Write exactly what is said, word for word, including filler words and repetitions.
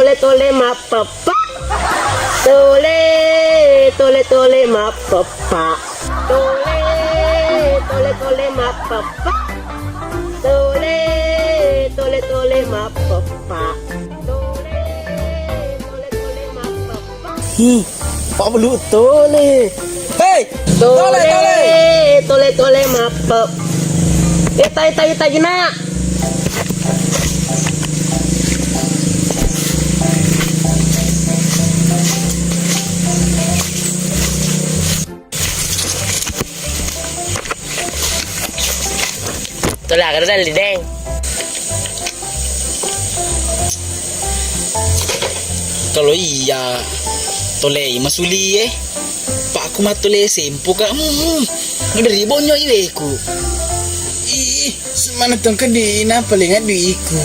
Tole mappeppa. Tole, tole, tole mappeppa. Tole, tole, tole mappeppa. Tole, tole, tole mappeppa. Tole, tole, tole mappeppa. Hi, Pak Belu tole. Hei, tole, tole. Tole, tole, tole mappeppa. Eh, tai, tai, tai, nak. Tole aga dalli, Deng? Kalau iya, tolei masulie. Pak, aku matole sempu, Kak. Hmm, dari bonyo iweku. Ih, semana tongka di na paling adu iku.